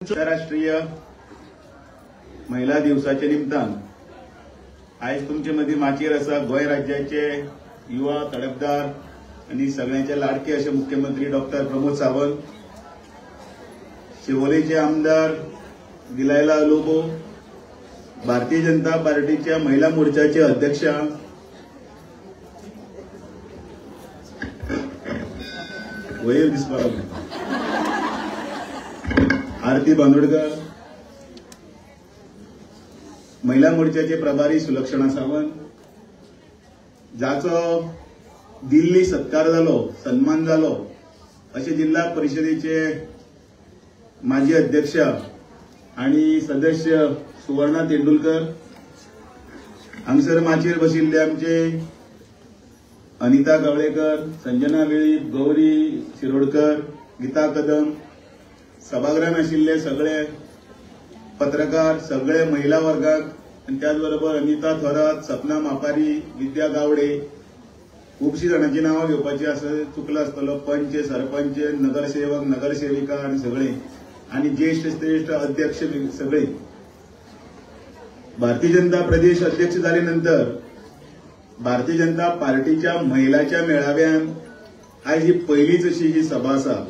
आंतरराष्ट्रीय महिला दिवसाच्या निमतान आयज तुमचे मदीं माचयेर आसा गोंय राज्याचे युवा तडफदार आनी सगळ्यांचे लाडके अशे मुख्यमंत्री डॉक्टर प्रमोद सावंत, शिवोलेचे आमदार दिलायला लोबो, भारतीय जनता पार्टीच्या महिला मोर्चाचे अध्यक्षा वयर दिसपाक लागले आरती बांदोडकर, महिला मोर्चाचे प्रभारी सुलक्षणा सावंत, जाचो दिल्ली सत्कार जालो, सन्मान जालो अशे जिल्हा परिषदेचे माजी अध्यक्ष आणि सदस्य सुवर्णा तेंडुलकर, हांगसर माचयेर बशिल्ले आमचे अनिता गवळेकर, संजना वेळीप, गौरी शिरोडकर, गीता कदम, सभागृहात आशिल्ले सगळे पत्रकार, सगळे महिला वर्गाक आनी त्याच बरोबर अनिता थोरात, सपना मापारी, विद्या गावडे, खुबशी जाणांची नांवां घेवपाची आसा, चुकलो आसतलो, पंच, सरपंच, नगरसेवक, नगरसेविका आनी सगळे आनी ज्येष्ठ श्रेष्ठ अध्यक्ष सगळे. भारतीय जनता प्रदेश अध्यक्ष जाले नंतर भारतीय जनता पार्टीच्या महिलाच्या मेळाव्यान आयज ही पयलीच अशी ही सभा आसा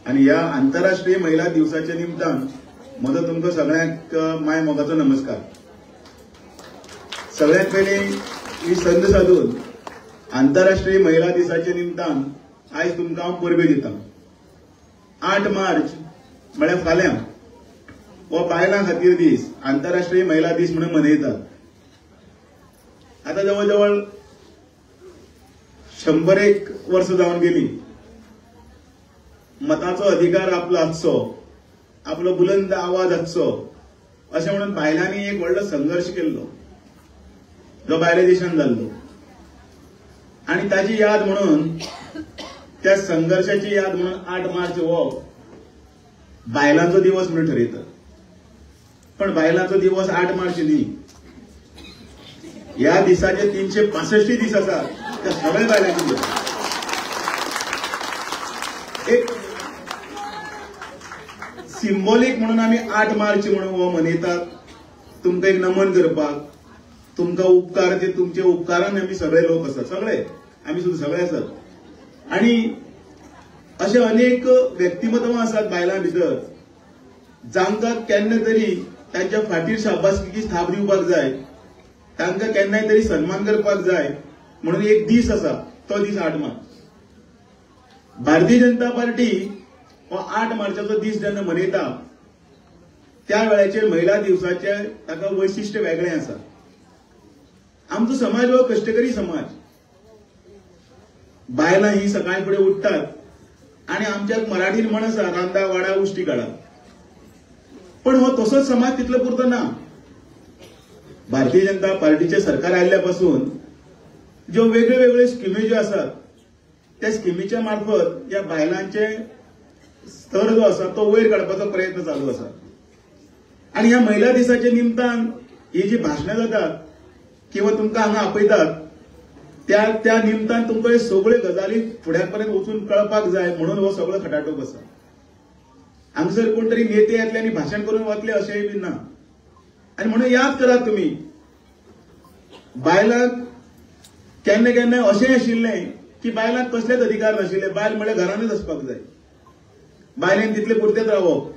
आनी ह्या आंतरराष्ट्रीय महिला दिवसाच्या निमतान म्हजो तुमकां सगळ्यांक माय मोगाचो नमस्कार. सगळ्यांत पयलीं ही संद सादून आंतरराष्ट्रीय महिला दिसाच्या निमतान आयज तुमकां हांव परबी दिता. 8 मार्च म्हळ्यार फाल्यां हो बायलां खातीर दीस, आंतरराष्ट्रीय महिला दीस म्हणून मनयतात. आतां जवळ जवळ 101 वर्सां जावन गेली. मताचो अधिकार आपलो आसचो, आपलो बुलंद आवाज आसचो अशें म्हणून बायलांनी एक व्हडलो संघर्श केल्लो जो भायल्या देशान जाल्लो आनी ताची याद म्हणून, त्या संघर्शाची याद म्हणून 8 मार्च हो बायलांचो दिवस म्हणून ठरयतात. पण बायलांचो दिवस 8 मार्च न्ही, ह्या दिसाचे 365 दीस आसात त्या सगळ्या बायलांचे दिवस. एक सिंबॉलिक म्हणून आमी 8 मार्च म्हणून हो मनयतात, तुमकां एक नमन करपाक, तुमकां उपकार, ते तुमच्या उपकारान आमी सगळे लोक आसात, सगळे आमी सुद्दां सगळे आसात. आनी अशे अनेक व्यक्तिमत्वां आसात बायलां भितर जांकां केन्ना तरी तांच्या फाटीर शाबासकीची थाप दिवपाक जाय, तांकां केन्नाय तरी सन्मान करपाक जाय म्हणून एक दीस आसा, तो दीस 8 मार्च. भारतीय जनता पार्टी हो 8 मार्चाचो दीस जेन्ना मनयता त्या वेळाचेर महिला दिवसाचे ताका वैशिश्ट्य वेगळें आसा. आमचो समाज हो कश्टकरी समाज, बायलां ही सकाळी फुडें उठ्ठात आनी आमच्या मराठीन म्हण आसा, रांदा वाडा उश्टी काडा. पण हो तसोच समाज तितलो पुरतो ना. भारतीय जनता पार्टीचे सरकार आयिल्ल्या पासून ज्यो वेगळ्यो वेगळ्यो स्किमी ज्यो आसात त्या स्किमीच्या मार्फत ह्या बायलांचे स्तर जो आसा तो वयर काडपाचो प्रयत्न चालू आसा. आनी ह्या महिला दिसाच्या निमतान ही जी भाशणां जातात किंवा तुमकां हांगा आपयतात त्या त्या निमतान तुमकां हे सगळ्यो गजाली फुड्या पर्यंत वचून कळपाक जाय म्हणून हो सगळो खटाटोप आसा. हांगसर कोण तरी नेते येतले आनी भाशण करून वतले अशेंय बी ना. आनी म्हणून याद करात तुमी, बायलांक केन्ना केन्ना अशें आशिल्लें की बायलांक कसलेच अधिकार नाशिल्ले, बायल म्हळ्यार घरानूच आसपाक जाय, बायलेन तितले पुरतेच रावप,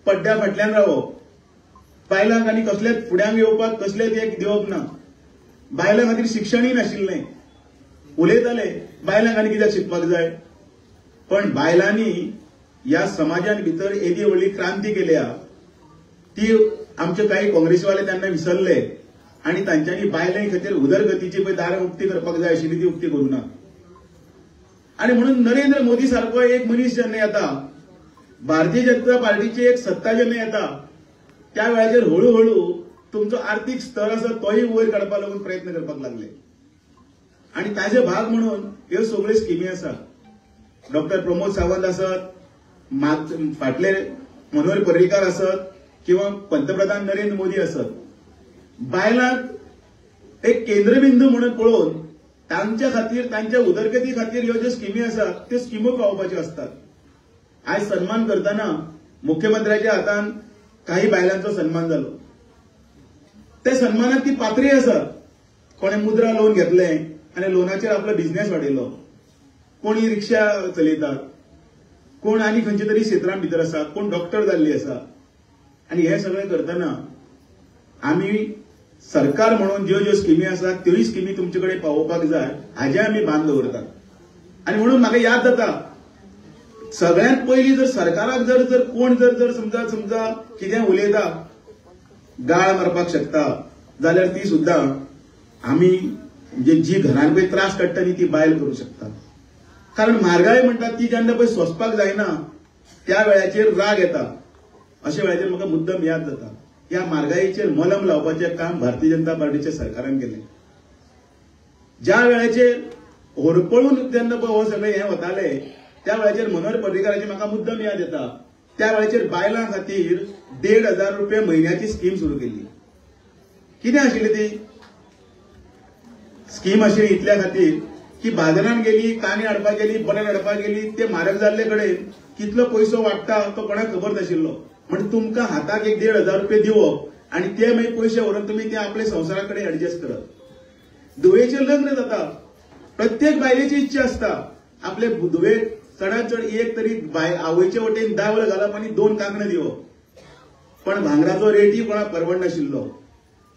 पड्ड्या फाटल्यान रावप, बायलांक आनी कसलेच फुड्यांक येवपाक कसलेच एक दिवप ना, बायलां खातीर शिक्षणूय नाशिल्लें, उलयताले बायलांक आनी कित्याक शिकपाक जाय. पण बायलांनी ह्या समाजान भितर येदी व्हडली क्रांती केल्या ती आमचे काही काँग्रेसवाले त्यांना विसरले आनी तांच्यांनी बायलां खातीर उदरगतीची पळय दारां उक्ती करपाक जाय आशिल्ली ती उक्ती करूं ना. आनी म्हणून नरेंद्र मोदी सारको एक मनीस जेन्ना येता, भारतीय जनता पार्टीची एक सत्ता जेन्ना येता त्या वेळाचेर हळूहळू तुमचो आर्थीक स्तर आसा तोय वयर काडपाक लागून प्रयत्न करपाक लागले आनी ताजे भाग म्हणून ह्यो सगळ्यो स्किमी आसात. डॉक्टर प्रमोद सावंत आसत, फाटले मनोहर पर्रीकार आसत किंवा पंतप्रधान नरेंद्र मोदी आसत, बायलांक एक केंद्रबिंदू म्हणून पळोवन तांच्या खातीर, तांच्या उदरगती खातीर ह्यो ज्यो स्किमी आसात त्यो स्किमो पावोवपाच्यो आसतात. आयज सन्मान करतना मुख्यमंत्र्याच्या हातान काही बायलांचो सन्मान जालो. त्या सन्मानात ती पात्री आसात. कोणे मुद्रा लोन घेतलें आनी लोनाचेर आपलो बिझनेस वाडयलो, कोणी रिक्षा चलयतात, कोण आनी खंयच्या तरी क्षेत्रां भितर आसा, कोण डॉक्टर जाल्ली आसा. आनी हे सगळें करतना आमी सरकार म्हणून ज्यो ज्यो स्किमी आसात त्योय स्किमी तुमचे कडेन पावोवपाक जाय हाजें आमी भान दवरतात. आनी म्हणून म्हाका याद जाता, सगळ्यांत पयलीं जर सरकाराक जर जर कोण जर जर समजा समजा कितें उलयता, गाळ मारपाक शकता जाल्यार ती सुद्दां आमी म्हणजे जी घरान पळय त्रास काडटा न्ही ती बायल करूं शकता. कारण म्हारगाय म्हणटा ती जेन्ना पळय सोंसपाक जायना त्या वेळाचेर राग येता. अशा वेळाचेर म्हाका मुद्दम याद जाता, ह्या म्हारगायेचेर मलम लावपाचें काम भारतीय जनता पार्टीच्या सरकारान केलें. ज्या वेळाचेर होरपळून जेन्ना पळय हो सगळें हें वतालें त्या वेळाचेर मनोहर पर्रीकाराची म्हाका मुद्दम याद येता. त्या वेळाचेर बायलां खातीर 1500 रुपये म्हयन्याची स्कीम सुरू केली. कितें आशिल्ली ती स्कीम? आशिल्ली इतल्या खातीर की बाजारान गेली, कांदे हाडपाक गेली, बटाट हाडपाक गेली, ते म्हारग जाल्ले कडेन कितलो पयसो वाडटा तो कोणाक खबर नाशिल्लो. म्हणजे तुमकां हाताक एक 1500 रुपये दिवप आनी ते मागीर पयशे व्हरून तुमी ते आपल्या संवसारा कडेन एडजस्ट करप. धुवेचें लग्न जाता, प्रत्येक बायलेची इच्छा आसता आपले धुवेक चडात चड एक तरी आवयचे वटेन दावल घालप आनी 2 कांकणां दिवप. पण भांगराचो रेटय कोणाक परवडनाशिल्लो.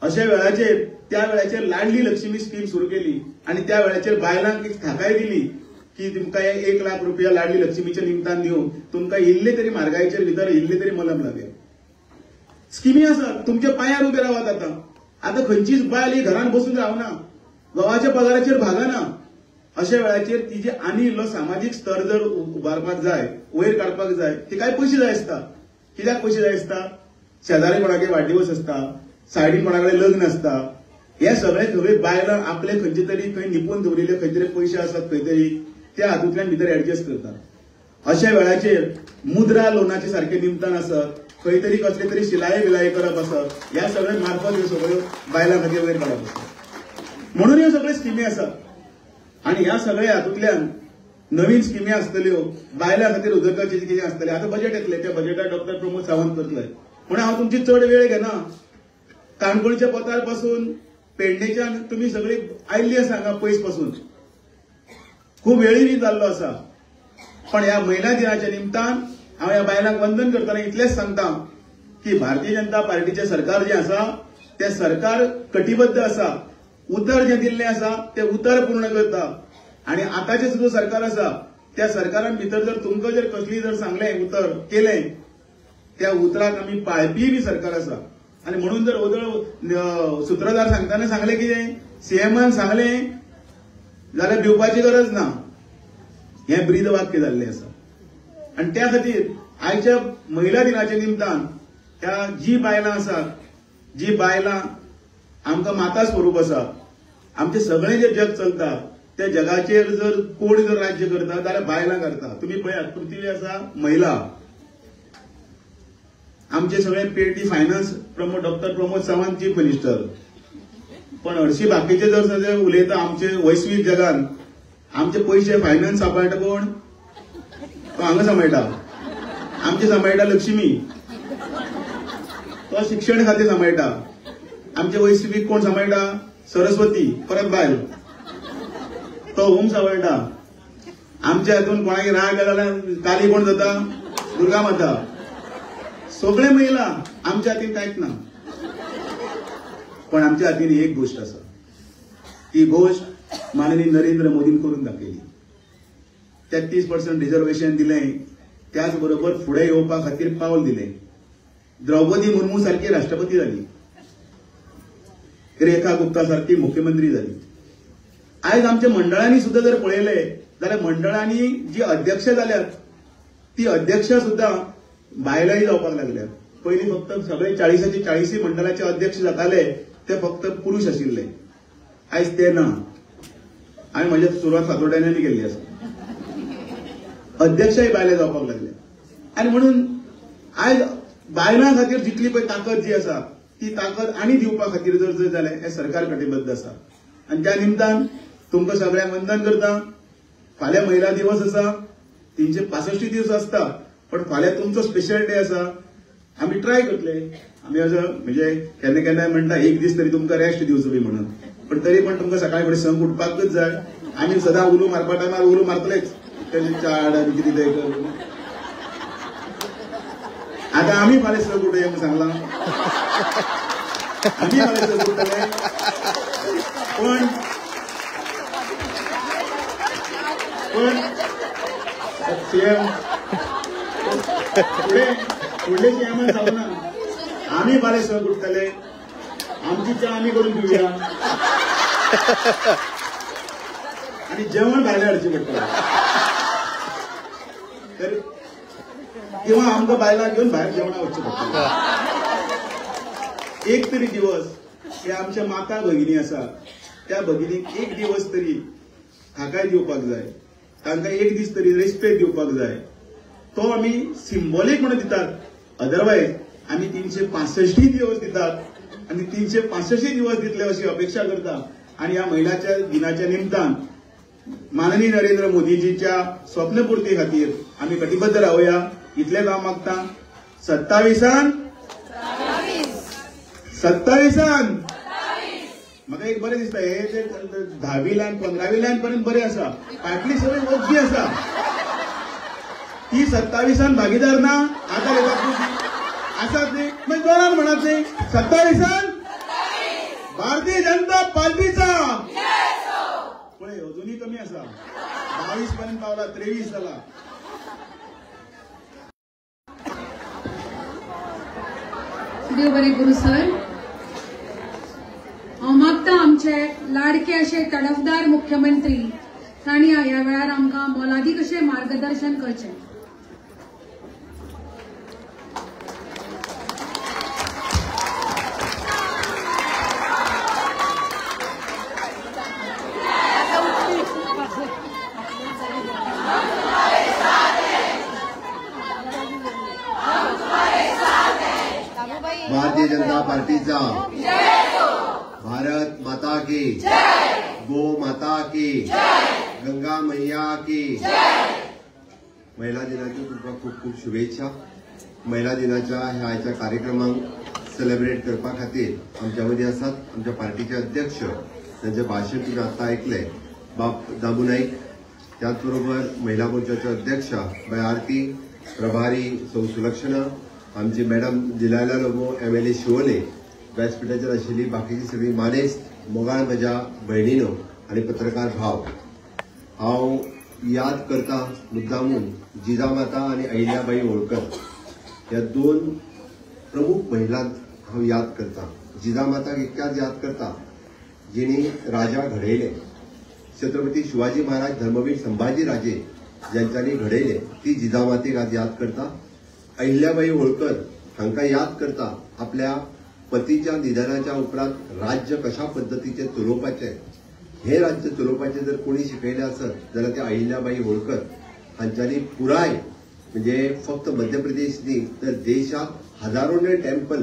अशा वेळाचेर त्या वेळाचेर लाडली लक्ष्मी स्कीम सुरू केली आनी त्या वेळाचेर बायलांक एक थाकाय दिली की तुमकां 1 लाख रुपया लाडली लक्ष्मीच्या निमतान दिवन तुमकां इल्ले तरी म्हारगायेचेर भितर इल्ले तरी मलम लागेल. स्किमी आसात, तुमच्या पांयार उबे रावात. आतां आतां खंयचीच बायल ही घरान बसून रावना, घोवाच्या पगाराचेर भागना. अशा वेळाचेर तिजे आनी इल्लो सामाजीक स्तर जर उबारपाक जाय, वयर काडपाक जाय, तिकाय पयशे जाय आसता. कित्याक पयशे जाय आसता? शेजारी कोणागे वाडदिवस आसता, सायडीन कोणा कडेन लग्न आसता, हे सगळे सगळी बायलां आपले खंयचे तरी खंय निपून दवरिल्ले खंय तरी पयशे आसात खंय तरी त्या हातूंतल्यान भितर एडजस्ट करतात. अशा वेळाचेर मुद्रा लोनाचे सारके निमतान आसत, खंय तरी कसले तरी शिलाय बिलाय करप आसत, ह्या सगळे मार्फत ह्यो सगळ्यो बायलां खातीर वयर काडप आसता. म्हणून ह्यो सगळ्यो स्किमी आसात आनी ह्या सगळ्या हातूंतल्यान नवीन स्किमी आसतल्यो, बायलां खातीर उदरगतीचें कितें आसतलें. आतां बजेट येतलें, त्या बजेटाक डॉक्टर प्रमोद सावंत करतले. म्हणून हांव तुमची चड वेळ घेना. काणकोणच्या पोतार पासून पेडणेच्यान तुमी सगळी आयिल्ली आसा हांगा पयस पासून, खूब वेळी बी जाल्लो आसा. पण ह्या महिला दिनाच्या निमतान हांव ह्या बायलांक वंदन करतना इतलेंच सांगता की भारतीय जनता पार्टीचें सरकार जें आसा तें सरकार कटिबद्ध आसा, उतर जें दिल्लें आसा तें उतर पूर्ण करता. आनी आतांचें सुद्दां सरकार आसा त्या सरकारान भितर जर तुमकां जर कसली जर सांगलें उतर केलें त्या उतराक आमी पाळपी बी सरकार आसा. आनी म्हणून जर ओदळ सुत्रधार सांगतना सांगलें कितें, सीएमान सांगलें जाल्यार भिवपाची गरज ना, हें ब्रीद वाक्य जाल्लें आसा. आनी त्या खातीर आयच्या महिला दिनाच्या निमतान ह्या जी बायलां आसात, जी बायलां आमकां माता स्वरूप आसा, आमचें सगळें जें जग चलता त्या जगाचेर जर कोण जर राज्य करता जाल्यार बायलां करता. तुमी पळयात, पृथ्वी आसा महिला, आमचे सगळे पेटी finance doctor Pramod Sawant chief minister, पण हरशी बाकीचे जर सगळे उलयता आमचे वैश्वीक जगान आमचे पयशे फायनान्स सांबाळटा कोण? तो हांगा सांबाळटा, आमचे सांबाळटा लक्ष्मी, तो शिक्षण खातें सांबाळटा, आमचे वैश्वीक कोण सांबाळटा? सरस्वती, परत बायल, तो होम सांबाळटा. आमच्या हातून कोणाक राग जाल्यार काली कोण जाता? दुर्गा माता. सगळे महिला आमच्या हातीन कांयच ना, पण आमच्या हातीन एक गोष्ट आसा, ती गोष्ट माननीय नरेंद्र मोदीन करून दाखयली. 33% रिजर्वेशन दिलें, त्याच बरोबर फुडें येवपा खातीर पावल दिलें. द्रौपदी मुर्मू सारकी राष्ट्रपती जाली, रेखा गुप्ता सारकी मुख्यमंत्री जाली. आयज आमच्या मंडळांनी सुद्दां जर पळयलें जाल्यार मंडळांनी जी अध्यक्ष जाल्यात ती अध्यक्ष सुद्दां बायलांय जावपाक लागल्या. पयलीं फक्त सगळे 40 40 मंडळाचे अध्यक्ष जाताले ते फक्त पुरुष आशिल्ले, आयज ते ना. हांवें म्हज्या सुरवात फातोड्यांनी केल्ली आसा, अध्यक्षय बायले जावपाक लागले. आनी म्हणून आयज बायलां खातीर जितली पळय ताकद जी आसा ती ताकद आनी दिवपा खातीर जर जर जालें हें सरकार कटिबद्ध आसा. आनी त्या निमतान तुमकां सगळ्यांक वंदन करता. फाल्यां महिला दिवस आसा, 365 दीस आसता, पण फाल्यां तुमचो स्पेशल डे आसा, आमी ट्राय करतले. आमी असो म्हणजे केन्ना केन्ना म्हणटा एक दीस तरी तुमकां रेस्ट दिवचो बी म्हणून, पण तरी पण तुमकां सकाळी फुडें संक उठपाकच जाय. आमी सदां उलो मारपा टायमार उलो मारतलेच, तेजे चाड आनी कितें तें कर. आतां आमी फाल्यां संक उठया म्हूण सांगलां, आमी फाल्यां संक उठतले. पण पण सीएम फुडें फुडले सीएमान सांगना आमी फाल्यां संक उठतले, आमची च्या आमी करून पिवया आनी जेवण भायलें हाडचें पडटलें. तर किंवा आमकां बायलां घेवन भायर जेवणाक वचचें पडटलें. एक तरी दिवस हे आमच्या माता भगिनी आसा त्या भगिनीक एक दिवस तरी थाकाय दिवपाक जाय, तांकां एक दीस तरी रेस्पेक्ट दिवपाक जाय. तो आमी सिंबॉलीक म्हणून दितात, अदरवायज आमी 365 दिवस दितात आनी 365 दिवस दितले अशी अपेक्षा करता. आनी ह्या महिलाच्या दिनाच्या निमतान माननीय नरेंद्र मोदीजीच्या स्वप्नपूर्ती खातीर आमी कटिबद्ध रावया इतलेंच हांव मागता. 27 27 म्हाका एक बरें दिसता, हे जे 10वी लायन 15वी लायन पर्यंत बरें आसा, फाटली सगळी वग्गी आसा. ती 27 भागीदार ना आतां येतात आसात न्ही, मागीर जोरान म्हणात न्ही 27 भारतीय जनता पार्टीचा. पळय अजुनूय कमी आसा, 22 पर्यंत पावला, 23 जाला. देव बरें करूं सर. हांव मागता आमचे लाडके अशे तडफदार मुख्यमंत्री तांणी ह्या वेळार आमकां मोलादीक अशें मार्गदर्शन करचें. भारतीय जनता पार्टीचा भारत माता की, गो माता की, गंगा मैया की. महिला दिनाच्यो तुमकां खूब खूब शुभेच्छा. महिला दिनाच्या ह्या आयच्या कार्यक्रमाक सेलिब्रेट करपा खातीर आमच्या मदीं आसात आमच्या पार्टीचे अध्यक्ष, तांचें भाशण तुमी आतां आयकलें, बाब दामू नाईक, त्याच बरोबर महिला मोर्चाच्यो अध्यक्ष बाय आरती, प्रभारी सौ सुलक्षणा, आमची मॅडम दिलायला लोबो MLA Siolim, व्यासपीठाचेर आशिल्ली बाकीची सगळी मानेस्त, मोगाळ म्हज्या भयणीनो आनी पत्रकार भाव. हांव याद करता मुद्दामून जिजामाता आनी अहिल्याबाई होळकर ह्या दोन प्रमुख महिलांक हांव याद करता. जिजामाताक इतक्याच याद करता जिणी राजा घडयले, छत्रपती शिवाजी महाराज, धर्मवीर संभाजी राजे ज्यांच्यांनी घडयले ती जिजामातेक आज याद करता. अहिल्याबाई होळकर हांकां याद करता आपल्या पतीच्या निधनाच्या उपरांत राज्य कशा पद्दतीचें चलोवपाचें, हें राज्य चलोवपाचें जर कोणी शिकयलें आसत जाल्यार ते अहिल्याबाई होळकर हांच्यांनी पुराय म्हणजे फक्त मध्य प्रदेश न्ही तर देशांत हजारोने टेम्पल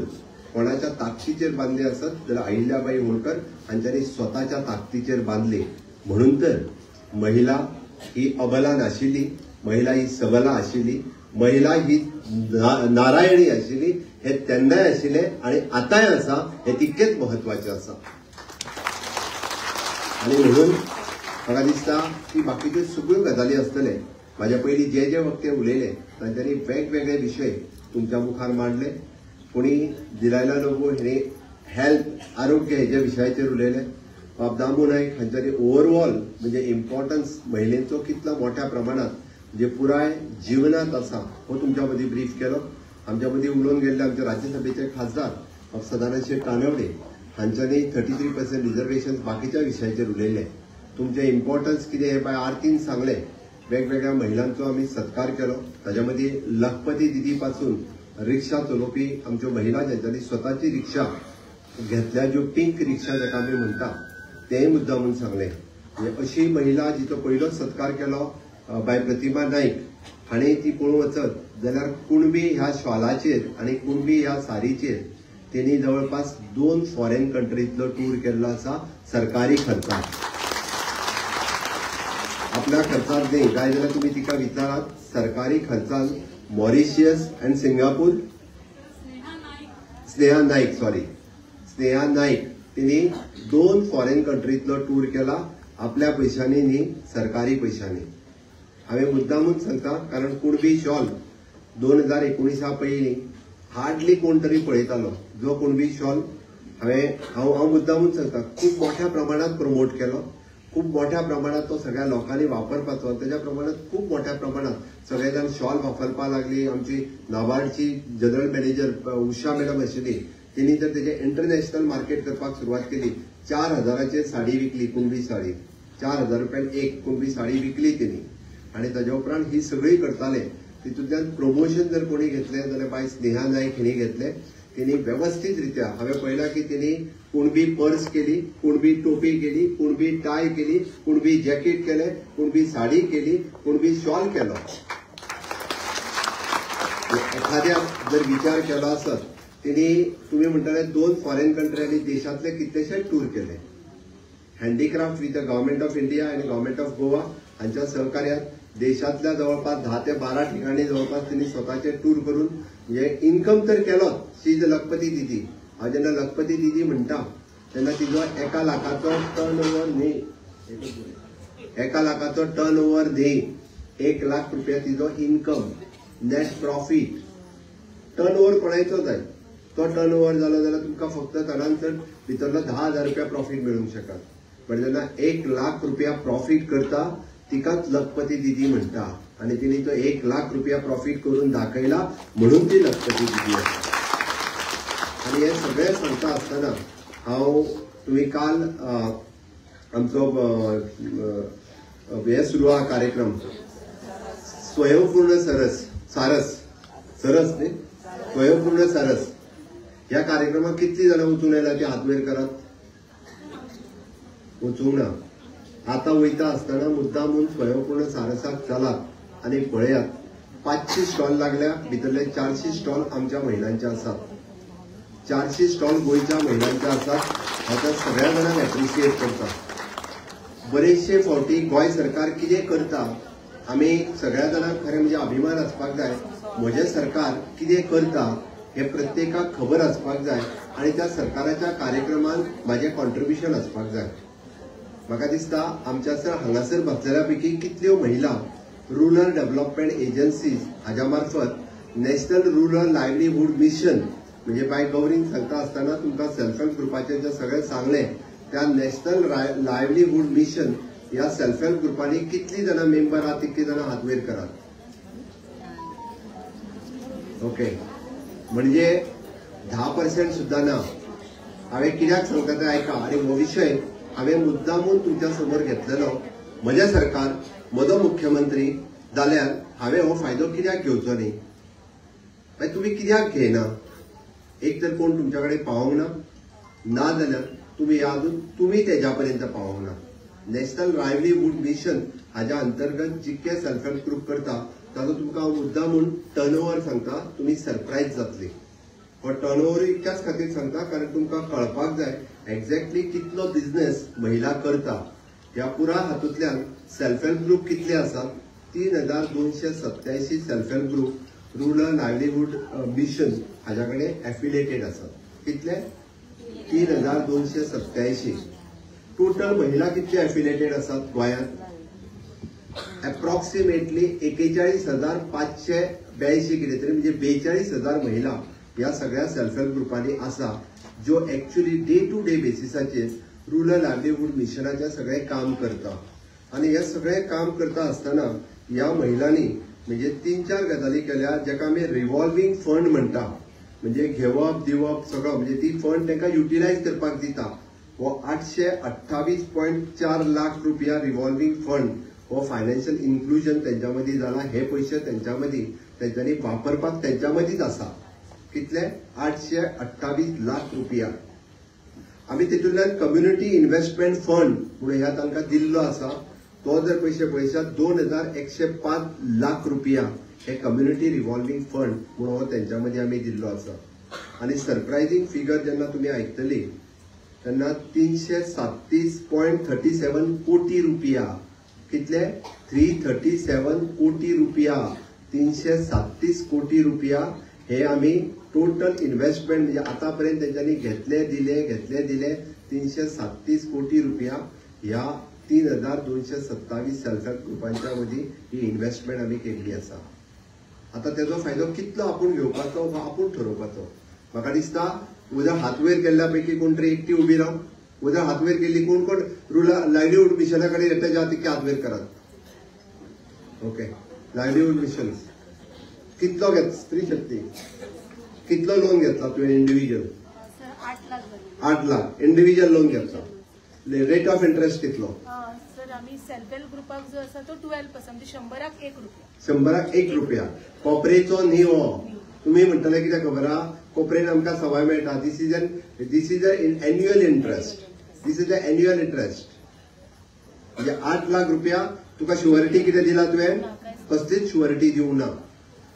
कोणाच्या ताकदीचेर बांदले आसत जाल्यार अहिल्याबाई होळकर हांच्यांनी स्वताच्या ताकदीचेर बांदले. म्हणून तर महिला ही अबला नाशिल्ली, महिला ही सबला आशिल्ली, महिला ही नारायणी आशिल्ली, हे तेन्नाय आशिल्लें आनी आतांय आसा, हे तितकेंच म्हत्वाचें आसा. आनी म्हणून म्हाका दिसता की बाकीच्यो सगळ्यो गजाली आसतले. म्हाज्या पयलीं जे जे वक्ते उलयले तांच्यांनी वेगवेगळे विशय तुमच्या मुखार मांडले. कोणी दिलायला लोबो हेणी हेल्थ, आरोग्य हेज्या विशयाचेर उलयले, बाब दामू नायक हांच्यांनी ओवरऑल म्हणजे इम्पॉर्टन्स महिलेंचो कितलो मोठ्या प्रमाणात म्हणजे पुराय जिवनात आसा हो तुमच्या मदीं ब्रीफ केलो. आमच्या मदीं उलोवन गेल्ले आमच्या राज्यसभेचे खासदार बाब सदानंद शेट तानवडे हांच्यांनी 33% रिजर्वेशन बाकीच्या विशयाचेर उलयले. तुमचें इम्पॉर्टन्स कितें हें बाय आरतीन सांगलें. वेगवेगळ्या महिलांचो आमी सत्कार केलो, ताच्या मदीं लखपती दिदी पासून रिक्षा चलोवपी आमच्यो महिला ज्यांच्यांनी स्वताची रिक्षा घेतल्या, ज्यो पिंक रिक्षा जाका आमी म्हणटा, तेंय मुद्दा म्हणून सांगलें. अशी महिला जिचो पयलोच सत्कार केलो बाय प्रतिमा नाईक हांणी, ती पळोवंक वचत जाल्यार कुणबी ह्या शॉलाचेर आनी कुणबी ह्या साडीचेर तेणी जवळपास 2 फॉरेन कंट्रींतलो टूर केल्लो आसा सरकारी खर्चात, आपल्या खर्चात न्ही. जाय जाल्यार तुमी तिका विचारात, सरकारी खर्चान Mauritius and Singapore. Sneha Naik, sorry, Sneha Naik तिने 2 फॉरेन कंट्रीतलो टूर केला आपल्या पैशांनी न्ही सरकारी पैशांनी. हांवें मुद्दामूच सांगता कारण कुणबी शॉल 2019 पयलीं हार्डली कोण तरी पळयतालो. जो कुणबी शॉल हांव हांव मुद्दामूच सांगता खूब मोठ्या प्रमाणात प्रमोट केलो, खूब मोठ्या प्रमाणात तो सगळ्या लोकांनी वापरपाचो, तेज्या प्रमाणात खूब मोठ्या प्रमाणात सगळे जाण शॉल वापरपाक लागली. आमची नाबार्डची जनरल मॅनेजर उषा मॅडम आशिल्ली, तिणी तर तेजे इंटरनॅशनल मार्केट करपाक सुरवात केली. 4000 साडी विकली, कुणबी साडी 4000 रुपयान एक कुणबी साडी विकली तिणी. आनी ताज्या उपरांत ही सगळी करताले. तितूंतल्यान प्रमोशन जर कोणी घेतलें जाल्यार बाय स्नेहा नायक हिणी घेतलें. तिणी वेवस्थीत रित्या हांवें पळयलां की तिणी कुणबी पर्स केली, कुणबी टोपी केली, कुणबी टाय केली, कुणबी जॅकेट केलें, कुणबी साडी केली, कुणबी शॉल केलो. एखाद्या जर विचार केलो आसत तिणी तुमी म्हणटाले 2 फॉरेन कंट्री आनी देशांतले कितलेशे टूर केले. Handicraft with the government of India आनी गव्हर्मेंट ऑफ गोवा हांच्या सहकार्यात देशांतल्या जवळपास 10 ते 12 ठिकाणी जवळपास तिने स्वतःचे टूर करून म्हणजे इन्कम तर केलोच. शी is लखपती दिदी. हांव जेन्ना लखपती दिदी म्हणटा तेन्ना तिजो 1 लाखाचो टर्न ओव्हर न्ही, 1 लाखाचो टर्न ओव्हर न्ही, 1 लाख रुपया तिजो income, net profit. Turn over कोणायचो जाय, तो टर्न ओव्हर जालो जाल्यार तुमकां फक्त चडान चड भितरलो 10,000 रुपया प्रॉफीट मेळूंक शकता. पण जेन्ना 1 लाख रुपया प्रॉफीट करता तिकाच लखपती दिदी म्हणटा. आनी तिने तो 1 लाख रुपया प्रॉफीट करून दाखयला म्हणून ती लखपती दिदी आसा. आनी हे सगळें सांगता आसतना हांव तुमी काल आमचो हे सुरू आहा कार्यक्रम स्वयंपूर्ण सरस, सारस, सरस न्ही, स्वयंपूर्ण सारस ह्या कार्यक्रमाक कितली जाणां वचून आयला ती हात वयर करात. वचूंक ना. आतां वयता आसतना मुद्दामून स्वयंपूर्ण सारसाक चलात आनी पळयात. 500 स्टॉल लागल्या, भितरले 400 स्टॉल आमच्या महिलांचे आसात. 400 स्टॉल गोंयच्या महिलांचे आसात. हांव सगळ्या जाणांक एप्रिशिएट करता. बरेचशे फावटी गोंय सरकार कितें करता आमी सगळ्या जाणांक खरें म्हणजे अभिमान आसपाक जाय. म्हजें सरकार कितें करता हे प्रत्येकाक खबर आसपाक जाय आनी त्या सरकाराच्या कार्यक्रमान म्हाजें कॉन्ट्रिब्युशन आसपाक जाय. म्हाका दिसता आमच्या सर हांगासर बसलेल्या पैकी कितल्यो महिला रुरल डेव्हलपमेंट एजन्सीज हाज्या मार्फत नॅशनल रुरल लायव्हलीहूड मिशन म्हणजे बाय गौरीन सांगता आसतना तुमकां सेल्फ हेल्प ग्रुपाचें जें सगळें सांगलें त्या नॅशनल लायव्हलीहूड मिशन ह्या सेल्फ हेल्प ग्रुपांनी कितली जाणां मेंबर आहात तितली जाणां हात वयर करात. ओके, म्हणजे 10% सुद्दां ना. हांवें कित्याक सांगता तें आयका. आनी हो विशय हांवें मुद्दामून तुमच्या समोर घेतलेलो. म्हजें सरकार, म्हजो मुख्यमंत्री जाल्यार हांवें हो फायदो कित्याक घेवचो न्ही? मागीर तुमी कित्याक घेयना? एक तर कोण तुमच्या कडेन पावोंक ना, ना जाल्यार तुमी ह्या अजून तुमी तेज्या पर्यंत पावोंक ना. नॅशनल लायव्हलीहूड मिशन हाज्या अंतर्गत जितके सेल्फ हेल्प ग्रुप करता ताजो तुमकां हांव मुद्दामून टर्न ओव्हर सांगता, तुमी सरप्रायज जातली. हो टर्न ओव्हर इतक्याच खातीर सांगता कारण तुमकां कळपाक जाय एक्झॅक्टली कितलो बिझनेस महिला करता. ह्या पुरा हातूंतल्यान सेल्फ हेल्प ग्रुप कितले आसात? 3287 self help group rural livelihood mission हाज्या कडेन एफिलिएटेड आसात. कितले? 3287. टोटल महिला कितले एफिलिएटेड आसात गोंयांत? एप्रॉक्सिमेटली 41,582 कितें तरी, म्हणजे 42,000 महिला ह्या सगळ्या सेल्फ हेल्प ग्रुपांनी आसा ज्यो एक्च्युअली डे टू डे बेसिसाचेर रुरल लायव्हलीहूड मिशनाचें सगळें काम करता. आनी हें सगळें काम करता आसतना ह्या महिलांनी म्हणजे 3-4 गजाली केल्या जाका आमी रिव्हॉल्वींग फंड म्हणटा. म्हणजे घेवप दिवप सगळो म्हणजे ती फंड तांकां युटिलायज करपाक दिता. हो 828.4 लाख रुपया रिव्हॉल्वींग फंड हो फायनान्शियल इन्क्लुजन तेंच्या मदीं जाला. हे पयशे तेंच्या मदीं तेंच्यांनी वापरपाक तेंच्या मदींच आसा. कितले? 828 लाख रुपया. आमी तितूंतल्यान कम्युनिटी इन्व्हेस्टमेंट फंड म्हणून ह्या तांकां दिल्लो आसा. तो जर पयशे पळयशात 2105 लाख रुपया हे कम्युनिटी रिव्हॉल्वींग फंड म्हणून हो तेंच्या मदीं आमी दिल्लो आसा. आनी सरप्रायझींग फिगर जेन्ना तुमी आयकतली तेन्ना 337.37 कोटी रुपया. कितले? 337 कोटी रुपया 337 कोटी रुपया हे आमी टोटल इन्व्हेस्टमेंट म्हणजे आतापर्यंत तेंच्यांनी घेतले दिले घेतले दिले 337 कोटी रुपया ह्या 3227 सेल्फ हेल्प ग्रुपांच्या मदीं ही इन्व्हेस्टमेंट आमी केल्ली आसा. आतां तेजो फायदो कितलो आपूण घेवपाचो हो आपूण ठरोवपाचो. म्हाका दिसता उदक हात वयर केल्ल्या पैकी कोण तरी एकटी उबी राव, उदक हात वयर केल्ली कोण कोण रुरल लायवलीहूड मिशना कडेन येता ज्या तितके हात वयर करात. ओके, लायवलीहूड मिशन कितलो घेत स्त्री शक्ती कितलो लोन घेतला तुवें इंडिव्हिज्युअल? 8 लाख इंडिव्हिज्युअल लोन घेतला. रेट ऑफ इंटरेस्ट कितलो? सर आमी सेल्फ हेल्प ग्रुपाक जो आसा तो 12% म्हणजे 100 1 रुपया. 100 1 रुपया. कोपरेचो न्ही हो. तुम्ही म्हणटले कितें खबर आहा, कोपरेन आमकां सवाय मेळटा. This is a annual interest. This is a annual interest. म्हणजे 8 लाख रुपया तुका शुअरिटी कितें दिला तुवें? कसलीच शुअरिटी दिवंक ना.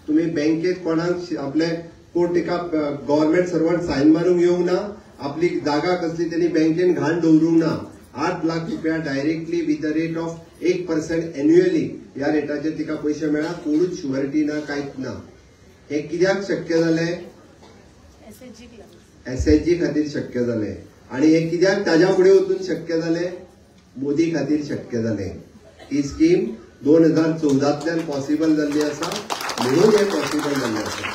तुम्ही बँकेत कोणाक आपले कोण तिका गव्हर्मेंट सर्वंट सायन मारूंक येवंक ना, आपली जागा कसली तेणी बँकेन घाण दवरूंक ना. 8 लाख रुपया directly with the rate of 1% annually ह्या रेटाचेर तिका पयशे मेळ्ळा. कोणूच शुअरिटी ना, कांयच ना. हे कित्याक शक्य जालें? एसएचजी खातीर शक्य जालें. आनी हे कित्याक ताज्या फुडें वचून शक्य जालें? मोदी खातीर शक्य जालें. ही स्कीम 2014तल्यान पॉसिबल जाल्ली आसा म्हणून हें पॉसिबल जाल्लें आसा.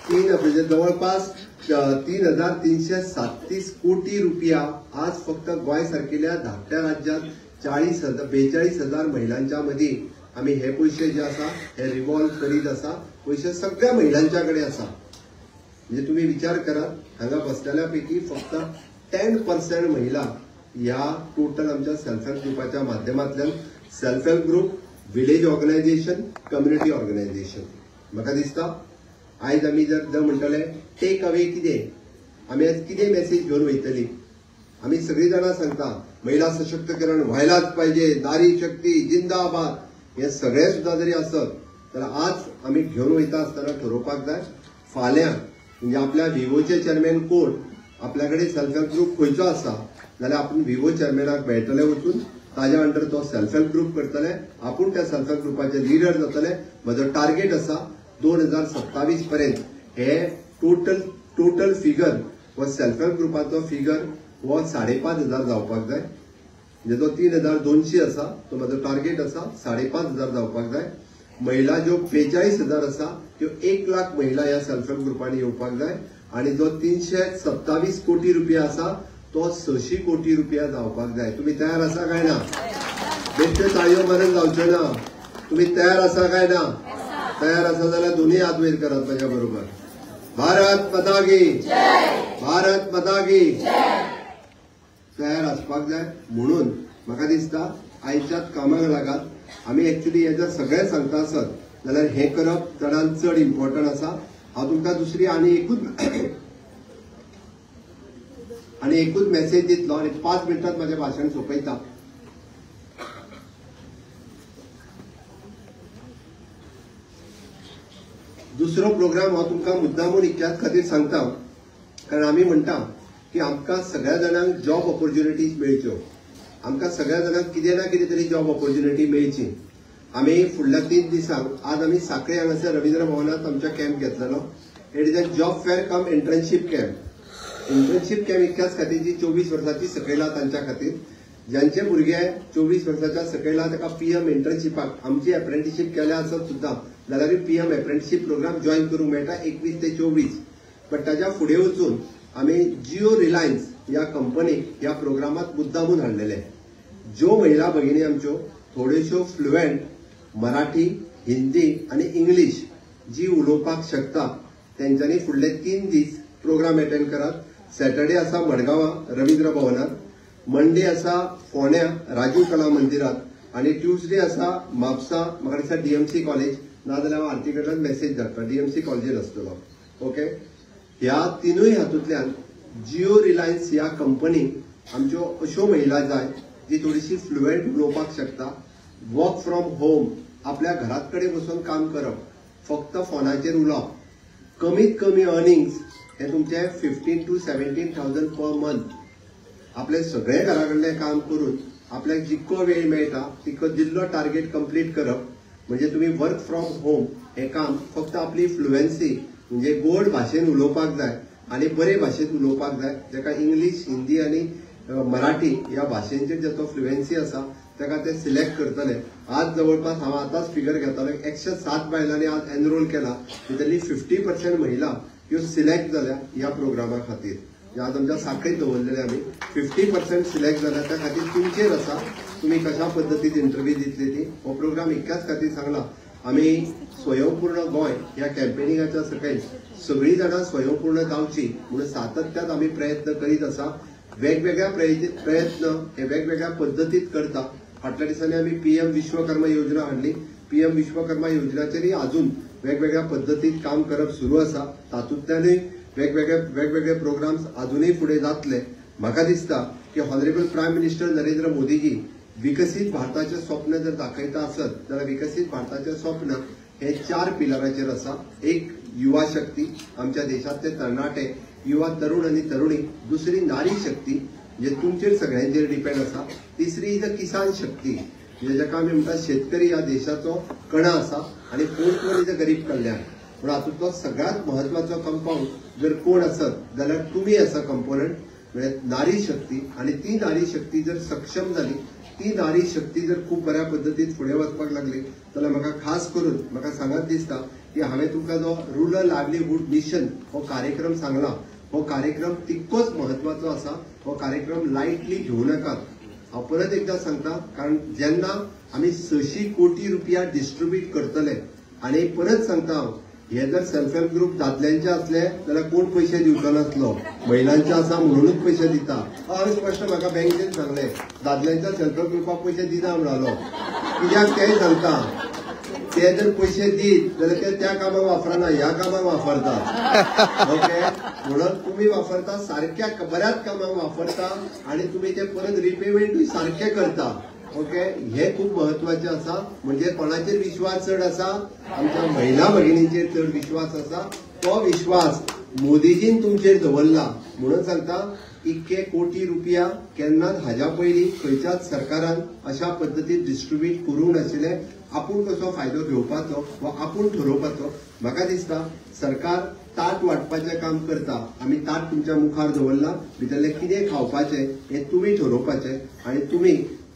म्हणजे जवळपास 3337 कोटी रुपया आज फक्त गोंय सारकेल्या धाकट्या राज्यात 42,000 महिलांच्या मदीं आमी हे पयशे जे आसा हे रिवॉल्व करीत आसा. पयशे सगळ्या महिलांच्या कडेन आसा. म्हणजे तुम्ही विचार करात, हांगा बसलेल्या पैकी फक्त 10% महिला ह्या टोटल आमच्या सेल्फ हेल्प ग्रुपाच्या माध्यमांतल्यान self help group, village organisation, community organisation. म्हाका दिसता आयज आमी जर म्हणटले टेक अवे कितें, आमी आयज कितें मॅसेज घेवन वयतली? आमी सगळीं जाणां सांगता महिला सशक्तीकरण व्हायलाच पाहिजे, नारी शक्ती जिंदाबाद, हे सगळें सुद्दां जरी आसत तर आज आमी घेवन वयता आसतना ठरोवपाक जाय फाल्यां म्हणजे आपल्या विवोचे चेअरमॅन कोण, आपल्या कडेन सेल्फ हेल्प ग्रुप खंयचो आसा जाल्यार आपूण विवो चेअरमॅनाक मेळटले वचून ताज्या अंडर तो सेल्फ हेल्प ग्रुप करतले, आपूण त्या सेल्फ हेल्प ग्रुपाचे लिडर जातले. म्हजो टार्गेट आसा 2027 पर्यंत हे टोटल फिगर हो सेल्फ हेल्प ग्रुपाचो फिगर हो 5,500 जावपाक जाय. म्हणजे जो 3,200 आसा तो म्हजो टार्गेट आसा 5,500 जावपाक जाय. महिला ज्यो 42,000 आसा त्यो 1 लाख महिला ह्या सेल्फ हेल्प ग्रुपांनी येवपाक जाय. आनी जो 327 कोटी रुपया आसा तो 600 कोटी रुपया जावपाक जाय. तुमी तयार आसा काय ना? बेश्ट्यो ताळयो मारून जावच्यो ना. तुमी तयार आसा काय ना? तयार आसा जाल्यार दोनूय हात वयर करात म्हज्या बरोबर. भारत माता की जय, भारत माता की जय. तयार आसपाक जाय. म्हणून म्हाका दिसता आयच्याच कामाक लागात. आमी एक्चुअली हे जर सगळें सांगता आसत जाल्यार हें करप चडान चड इम्पॉर्टंट आसा. हांव तुमकां दुसरी आनी एकूच मॅसेज दितलो आनी 5 मिनटांत म्हजें भाशण सोंपयता. दुसरो प्रोग्राम हांव तुमकां मुद्दामून इतल्याच खातीर सांगता कारण आमी म्हणटा की आमकां सगळ्या जाणांक जॉब ऑपॉर्च्युनिटीज मेळच्यो, आमकां सगळ्या जाणांक कितें ना कितें तरी जॉब ऑपॉर्च्युनिटी मेळची. आमी फुडल्या 3 दिसांक आज आमी साखळे हांगासर रवींद्र भवनांत आमच्या कॅम्प घेतलेलो. It is a job fair cum internship camp. Internship camp इतक्याच खातीर जी 24 वर्साची सकयला तांच्या खातीर, ज्यांचे भुरगे 24 वर्साच्या सकयला ताका पीएम इंटर्नशिपाक आमची एप्रेंटिशीप केल्या आसत सुद्दां जाल्यारूय पीएम एप्रेंटिशीप प्रोग्राम जॉयन करूंक मेळटा 21 ते 24. बट ताज्या फुडें वचून आमी जिओ रिलायन्स ह्या कंपनीक ह्या प्रोग्रामात मुद्दामून हाडलेले. ज्यो महिला भगिनी आमच्यो थोड्योश्यो फ्लुएंट मराठी, हिंदी आनी इंग्लीश जी उलोवपाक शकता तेंच्यांनी फुडले 3 दीस प्रोग्राम अटेंड करात. सॅटर्डे आसा मडगांवां रवींद्र भवनात, मंडे आसा फोंड्या राजीव कला मंदिरात आनी ट्युजडे आसा म्हापसा म्हाका दिसता डीएमसी कॉलेज, नाजाल्यार हांव आरती कडल्यान मॅसेज धाडटा, डीएमसी कॉलेजीर आसतलो. ओके, ह्या तिनूय हातूंतल्यान जिओ रिलायन्स ह्या कंपनीक आमच्यो अश्यो महिला जाय जी थोडीशी फ्लुएंट उलोवपाक शकता, वर्क फ्रॉम होम आपल्या घरात कडेन बसून काम करप, फक्त फोनाचेर उलोवप, कमीत कमी अर्निंग्स हे तुमचे 15,000 to 17,000 per month. आपले सगळे घरा कडलें काम करून आपल्याक जितको वेळ मेळटा तितको दिल्लो टार्गेट कंप्लीट करप म्हणजे तुम्ही वर्क फ्रॉम होम हें काम फक्त आपली फ्लुएन्सी म्हणजे गोड भाशेन उलोवपाक जाय आनी बरे भाशेन उलोवपाक जाय, जाका इंग्लीश, हिंदी आनी मराठी ह्या भाशेंचेर जाचो फ्लुएन्सी आसा ताका ते सिलेक्ट करतले. आज जवळपास हांव आतांच फिगर घेतालो, 107 बायलांनी आज एनरोल केला, भितरली 50% महिला ह्यो सिलेक्ट जाल्या ह्या प्रोग्रामा खातीर. आज आमच्या साखळीत दवरलेले आमी 50% सिलेक्ट जाल्या, त्या खातीर तुमचेर आसा तुमी कशा पद्दतीन इंटरव्यू दितली ती. हो प्रोग्राम इतक्याच खातीर सांगला, आमी स्वयंपूर्ण गोंय ह्या कॅम्पेनिंगाच्या सकयल सगळीं जाणां स्वयंपूर्ण जावची म्हणून सातत्यात आमी प्रयत्न करीत आसा. वेगवेगळ्या प्रयत्न हे वेगवेगळ्या पद्दतीत करता. फाटल्या दिसांनी आमी पीएम विश्वकर्मा योजना हाडली. पीएम विश्वकर्मा योजनाचेरय अजून वेगवेगळ्या पद्दतीत काम करप सुरू आसा. तातूंतल्यानूय वेगवेगळे प्रोग्राम्स अजूनय फुडें जातले. म्हाका दिसता की honourable prime minister Narendra Modiji विकसीत भारताचें स्वप्न जर दाखयता आसत जाल्यार विकसीत भारताचें स्वप्न हे 4 पिलराचेर आसा. एक युवा शक्ती, आमच्या देशांतले तरणाटे, युवा तरुण आनी तरुणी. दुसरी नारी शक्ती, म्हणजे तुमचेर सगळ्यांचेर डिपेंड आसा. तिसरी is a किसान शक्ती, म्हणजे जाका आमी म्हणटा शेतकरी ह्या देशाचो कणा आसा. आनी फोर्थ वन is a गरीब कल्याण. पूण हातूंतलो सगळ्यांत म्हत्वाचो कंपाउंड जर कोण आसत जाल्यार तुमी आसा कंपोनंट, म्हणजे नारी शक्ती. आनी ती नारी शक्ती जर सक्षम जाली, ती नारी शक्ती जर खूब बऱ्या पद्दतीन फुडें वचपाक लागली जाल्यार म्हाका खास करून म्हाका सांगत दिसता की हांवें तुमकां जो रुरल लायवलीहूड मिशन हो कार्यक्रम सांगला, हो कार्यक्रम तितकोच म्हत्वाचो आसा. हो कार्यक्रम लायटली घेवं नाकात. हांव परत एकदां सांगता, कारण जेन्ना आमी 600 कोटी रुपया डिस्ट्रिब्यूट करतले, आनी परत सांगता हांव, हे जर सेल्फ हेल्प ग्रुप दादल्यांचे आसले जाल्यार कोण पयशे दिवचो नासलो, महिलांचे आसा म्हणूनच पयशे दिता. हांवें स्पश्ट म्हाका बँकेन सांगलें, दादल्यांच्या सेल्फ हेल्प ग्रुपाक पयशे दिना म्हणालो. कित्याक तेय सांगता, ते जर पयशे दीत जाल्यार ते त्या कामाक वापरना, ह्या कामाक वापरता. ओके, म्हणून तुमी वापरता सारक्या बऱ्याच कामाक वापरता आनी तुमी ते परत रिपेमेंटूय सारके करता. ओके, हे खूब म्हत्वाचें आसा. म्हणजे कोणाचेर विश्वास चड आसा, आमच्या महिला भगिनींचेर चड विश्वास आसा. तो विश्वास मोदीजीन तुमचेर दवरला म्हणून सांगता, इतके कोटी रुपया केन्नाच हाज्या पयलीं खंयच्याच सरकारान अशा पद्दतीन डिस्ट्रिब्यूट करूंक नाशिल्ले. आपूण कसो फायदो घेवपाचो वा आपूण ठरोवपाचो, म्हाका दिसता सरकार ताट वांटपाचें काम करता. आमी ताट तुमच्या मुखार दवरला, भितरलें कितें खावपाचें हें तुमी ठरोवपाचें आनी तुमी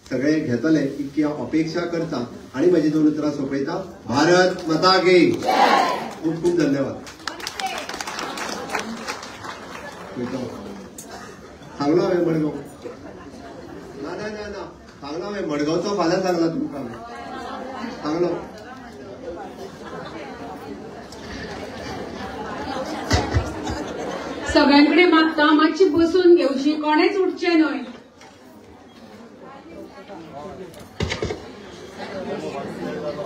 सगळे घेतले इतकी हांव अपेक्षा करता. आनी म्हजी 2 उतरां सोंपयता. भारत माता की. खूब खूब धन्यवाद. सांगलो हांवें मडगांव, ना ना ना ना सांगलो हांवें मडगांवचो, फाल्यां सांगला तुमकां सांगलो. सगळ्यांकडे मागता मातशी बसून घेवची, कोणेच उठचें न्हय.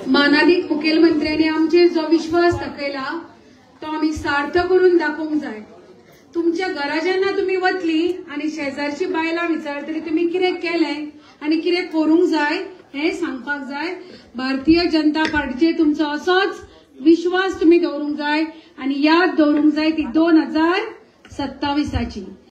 मानादीक मुखेलमंत्र्यांनी आमचेर जो विश्वास दाखयला तो आमी सार्थ करून दाखोवंक जाय. तुमच्या घरा जेन्ना तुमी वतली आनी शेजारची बायलां विचारतली तुमी कितें केलें आनी कितें करूंक जाय हें सांगपाक जाय. भारतीय जनता पार्टीचेर तुमचो असोच विश्वास तुमी दवरूंक जाय आनी याद दवरूंक जाय ती 2027.